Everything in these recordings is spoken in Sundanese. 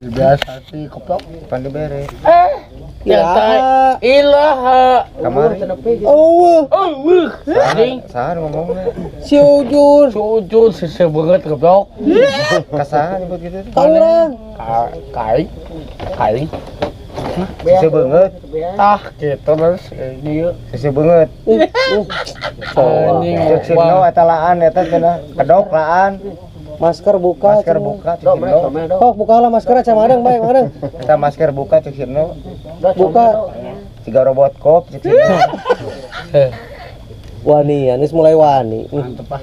Biasa sih koplok. Pan dibere. Eh, Iraha. Ilaha. Kamari. Oh, Oh, wuh. Anjing. Saha nu ngomongna? Si Ujur. Sujud sesebanget goblok. Ka saha nyebut gitu teh? Ka urang. Kai. Kai. Sese beungeut, Ah, gitu terus ini yuk. Sese beungeut. Anjing. Cek Sirno eta laan eta cenah kedok laan, Masker buka. Masker Cenah. Buka cek Sirno. Kok buka lah masker aja madang bae madang. Eta masker buka cek Sirno. Buka. Siga robot cop cek Sirno. Eh, Wani, Anis mulai wani. Mantep ah.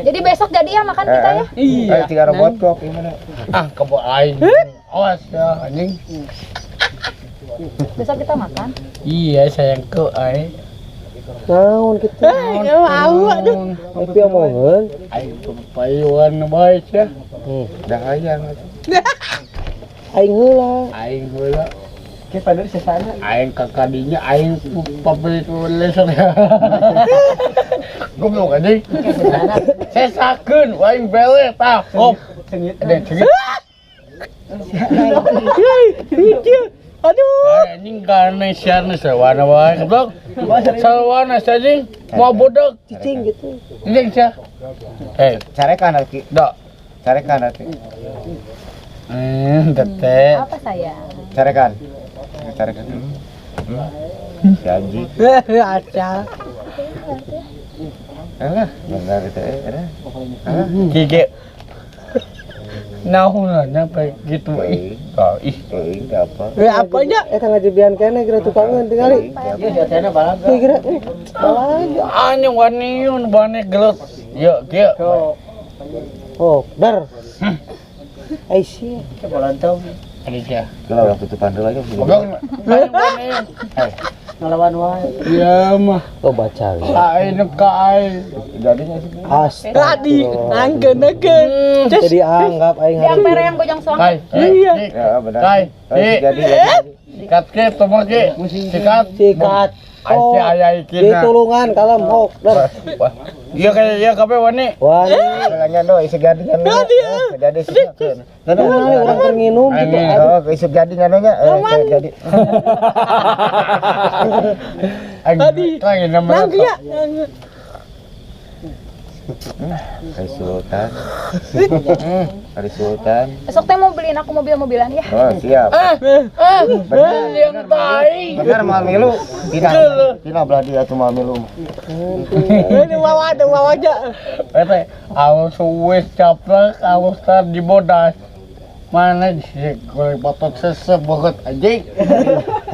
Jadi besok jadi ya makan kita ya. Iya. Eh, siga robot cop gimana? Ah, kebo aing. Awas ya, anjing. Besok kita makan. Iya, sayangku aing. Naon kitu? Mau aduh. Tapi omongan. Aing payuan bae ya. Dah hayang atuh. Aing heula. Aing heula. Ki padahal sesana. Aing kakadinya aing pabrik laser ya. Goblok anjing. Sesakeun aing bele tah kop. Ada cengit. Aduh. Anjing karena siarna sawana wae goblok. Sawana anjing mau bodoh. Cicing gitu. Cicing sia. Eh, Carekan atuh. Dok. Carekan atuh. Tete. Apa saya? Carekan. Carekan. Si anjing. Aca. Alah, benar itu eh. Alah. Gigi. Naon nyampe gitu ih. Oh, ih. Teuing teh apa? Eh apa aja? Eta ngajebian kene kira tukangan tingali. Pak RT. Kira balaga. Anjing waniun bane gelut. Yuk, kieu. Oh, dar. Ai sia. Ada sia. Kalau udah tutupan dulu aja. Goblok. Anjing waniun. Eh, Ngelawan wae. iya mah. Oh baca. Aing ka aing. Jadinya sih. Astaga. Jadi anggap aing Yang hari. pere yang bojong soang. Kai. Iya. Ya benar. Kai. Oh, jadi jadi. Sikat ke tomo ke. Sikat. Sikat. Ai aya Di ikina. tulungan kalem hok dar. Iya kayak iya kabeh wani. Wani. Nya do isi jadi nya. Jadi sih. Nah, urang keur nginum gitu. Oh, isi jadi nya nya. Eh, jadi. Adi. Lagi nama. Hari Sultan. Hari Sultan. Besok teh mau beliin aku mobil-mobilan ya. Oh, siap. Bener yang tai. Benar mal milu. Tina. Tina belah dia tuh mal milu. Ini wawa ada wawa aja. Ete, alus wis caplek, alus tar di bodas. Mana sih goreng batok sesep banget anjing.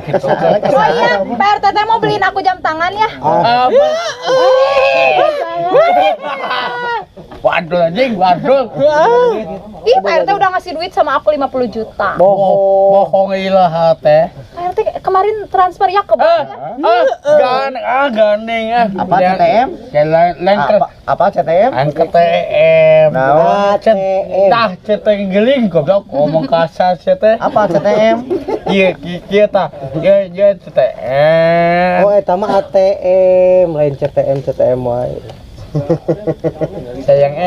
Gitu. Oh iya, Pak RT teh mau beliin aku jam tangan ya. Apa? Waduh anjing, waduh. Ih, Pak RT udah ngasih duit sama aku 50 juta. Bohong. Bohong ilah teh. Pak RT kemarin transfer ya ke bank ya. Ah, gan, ah, gandeng ah. Apa CTM? Jalan lengker. Apa apa CTM? Angkat TM. Naon? ATM. Tah ceteng geling goblok ngomong kasar teh. Apa CTM? Iya, iya tah. Iya, iya CTM. Oh, eta mah ATM, lain CTM CTM wae. Sayang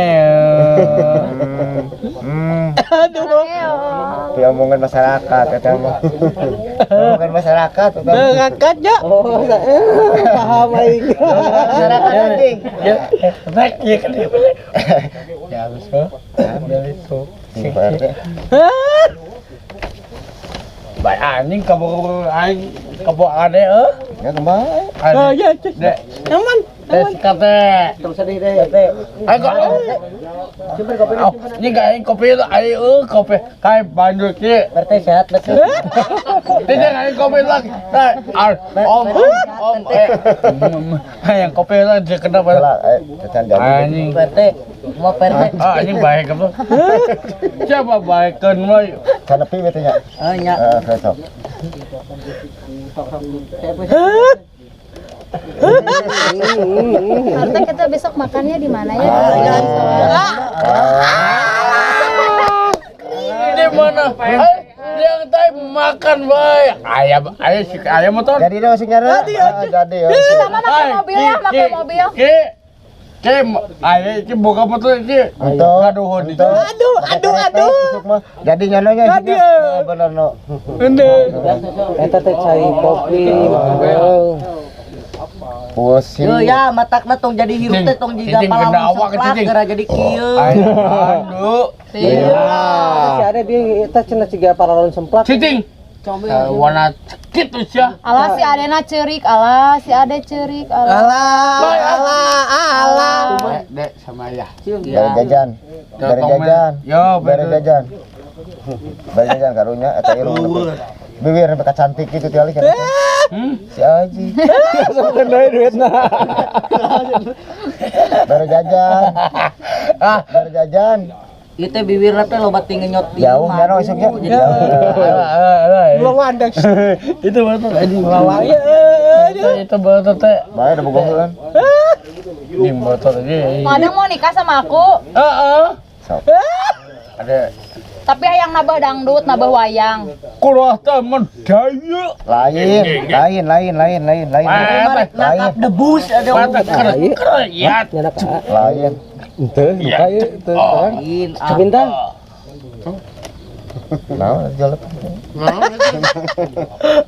Aduh. Tapi omongan masyarakat eta mah. Omongan masyarakat eta mah. Oh, paham aing. Masyarakat anjing. Ya, rek ya kan ya. Ya harus ambil itu. Sing Pak RT. Baik anjing kabur aing kabur ade eh. Ya kembali. Oh iya, Dek. Aman. Dek sikat teh. Tong sedih deh. Ayo kok. Oh, ini gak aing kopi itu, aing kopi kayak banjur ki. Berarti sehat betul. Tidak aing kopi lagi. Nah, om om yang kopi lagi kenapa? Lah, cacan jadi. Anjing. Berarti mau perte. Ah, anjing baik apa? Siapa baikkan wae? Kanepi we teh nya. Oh nya. Heeh, besok. Pak RT kita besok makannya di mana ya? Di mana? Eh, yang tadi makan bae. Ayam, ayam si ayam motor. Jadi dong sing nyara. Jadi ya. Kita mah pakai mobil ya, pakai mobil. Ki. Cem, ayo iki buka motor iki. Aduh, Aduh, aduh, aduh. Jadi nyanonya sih. Bener no. Ende. Eta teh cai kopi. Pusing. Yo ya, matakna tong jadi hirup teh tong jiga Cicing, palang kena awak, seplak cicing. gara jadi kieu. Aduh. Iya. Si Ade bieu eta cenah ciga paralon semplak. Cicing. Warna cekit tuh ya. Alah si Adena cerik, alah si Ade cerik, alah. Alah, alah, alah. Dek sama ayah. Dari jajan. Dari jajan. Yo, Dari jajan. Dari jajan karunya eta irung. Bibir sampai cantik gitu tiali kan. Si Aji. Bukan deui duitna. Baru jajan. Ah, Baru jajan. Ieu teh bibirna teh loba ti ngenyot di Jauh imah. ya no isuknya. Jauh. Lawan dek. Itu betul anjing. Lawan. Itu betul teh. Bae udah bogoheun. Ini motor aja. Madang mau nikah sama aku, Heeh. Sok. Ada tapi hayang nabah dangdut, nabah wayang. kurang temen daya. Lain, lain, lain, lain, lain, lain. Mata, Nangkap debus ada mata keren, keren ya. Nyana ka. Lain. Henteu, buka ieu teu terang. Lain. Cibintang. Naon jalan.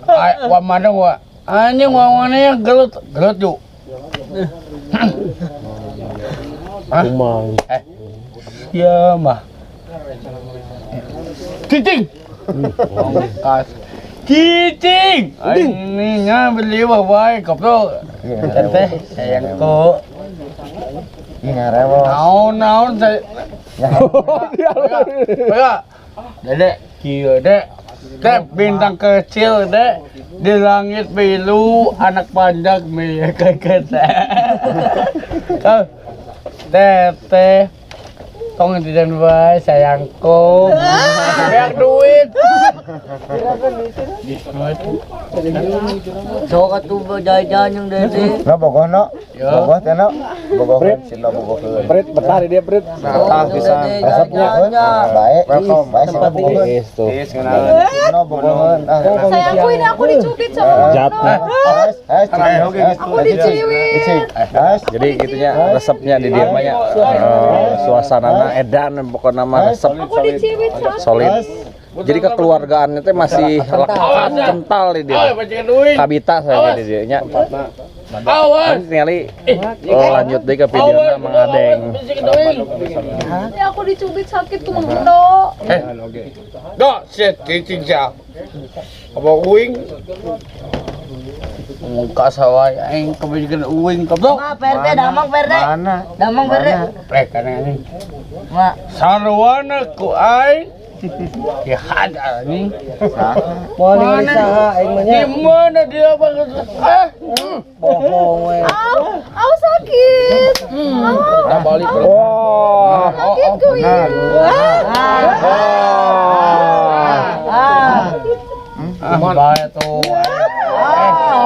Ay, wa mana wa? Anjing wa mana yang gelut, gelut yuk. Hah? Kumaha. Eh, ya mah. Cicing. Kas. Cicing. Ini nya beli bae goblok. Teh sayangku. Ih ngarewos. Naon naon saya. Ya. Pegang. Dedek, kieu dek. Dek bintang kecil dek di langit biru anak panjang milik kekete. Teteh tong jajan bae sayangku. Banyak duit. Sok atuh jajan jeung dede. No bogoh no. Yo. Bogoh teh no. Bogoh si no bogoheun. Prit betah di dia prit. Betah pisan. Resepnya bae. Welcome. Bae si no bogoheun. Is tuh. No bogoheun. Ah, Sayangku ini aku dicubit sama Jatah. Has, has, Aku diciwit. Has. Jadi gitunya resepnya di dia mah nya. Suasanana edan pokokna mah resep Aku diciwit sakit. solid. Jadi kekeluargaannya teh masih lekat kental di Ayo dia. pacingan duit. Kabita saya di dia nya. Awas. Nanti ningali oh, lanjut deh ke videona Mang Adeng. Ini aku dicubit sakit tuh mengendo. Eh, dok, si cicing siya. Apa uing? Muka sawah aing kebijakan uing goblok. Ma, PRT damang PRT. Mana? Damang PRT. Rek kan anjing. Ma, Sarwana ku aing. Dihajar anjing. Moal ningali saha aing mah nya. Di mana dia banget? Eh, Bohong we. Au, au sakit. Au, balik. Wah. sakit ku ini. ah. Ah, bae tuh.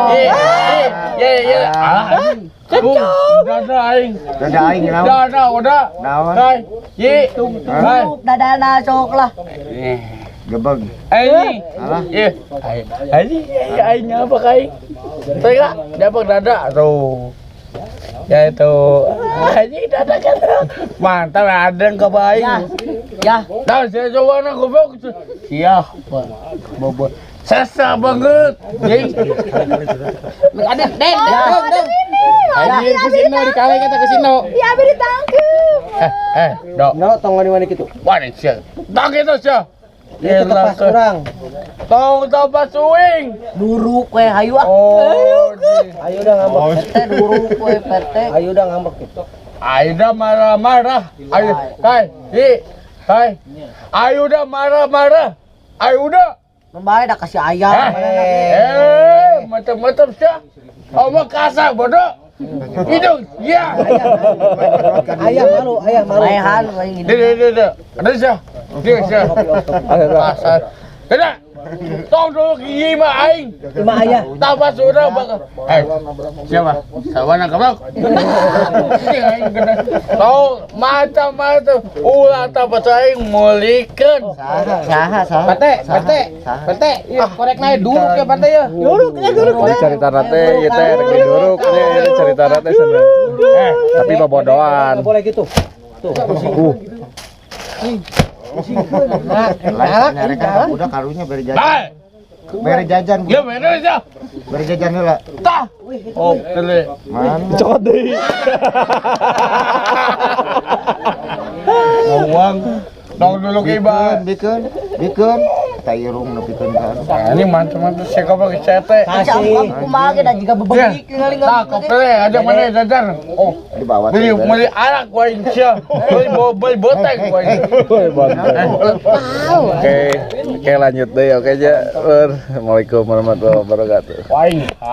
Eh, eh, ye, ye. Ah, kecok. Dada aing. Dada aing naon? Dada udah. Naon? Kai, ye, kai. Dadana sok lah. Gebeg. Ini. Alah. Ye. Aing, aing apa kai? Tengok, dapat dada tuh. Ya itu. Anjing dada kan. Mantap ada yang kebaik. Ya. Ya. Nah, saya coba nak goblok. Siapa? Bobot. Sesa banget. Jing. Ada den, den, ini. Anjir, kesino dikali kata kesino. Ya, abi ditangkep. Eh, eh, dok. No tong wani-wani kitu. Wah, ini sia. Tak itu sia. Ieu teh tepas urang. Tong tapas uing. Duruk we hayu ah. Oh, Ayo udah ngambek. PRT duruk we PRT. Ayo udah ngambek gitu. Aida marah-marah. Ayo, hai, hi, hai. Ayo udah marah-marah. Ayo udah. Membae dah kasih ayam. Eh, macam-macam sia. Oh, mah kasar bodoh. Hidung, ya. Ayah malu, ayah malu. Maehan we Dia, dia, dia, dia. Ada sia. Dia sia. Kasar. Tidak. Tong dulu gigi mah aing. Ima ayah. Tapas sudah bang. Eh, siapa? Sawana kamu? Tong macam-macam ulah tapas aing mulikeun. Saha, saha. Pate, pate, pate, iya korek naik duruk ya pate ya. Duruk ya duruk. Jadi cerita teh ieu teh rek diduruk nya ieu cerita teh sebenarnya. Eh, Tapi bobodoan. Nggak boleh gitu. Tuh. Lain nyarekan budak karunya bere jajan. Bae. Bere jajan. Ya beres ya. Bere jajan heula. Tah. Oh, tele. Mana? Cokot deui. Uang. Dong dulu ke iba. Bikeun, bikeun. Eta irung nu pikeun ka anu. Nah, ini mantep-mantep sih kau pakai CT. Kasih kumaha ge da jiga bebegik ningali Tah, kau pilih ada mana jajan. Oh, Di bawah. beli beli arak gua insya. Beli beli botek gua. Oke, oke lanjut deh, oke aja. Assalamualaikum warahmatullahi wabarakatuh. Wah, ini.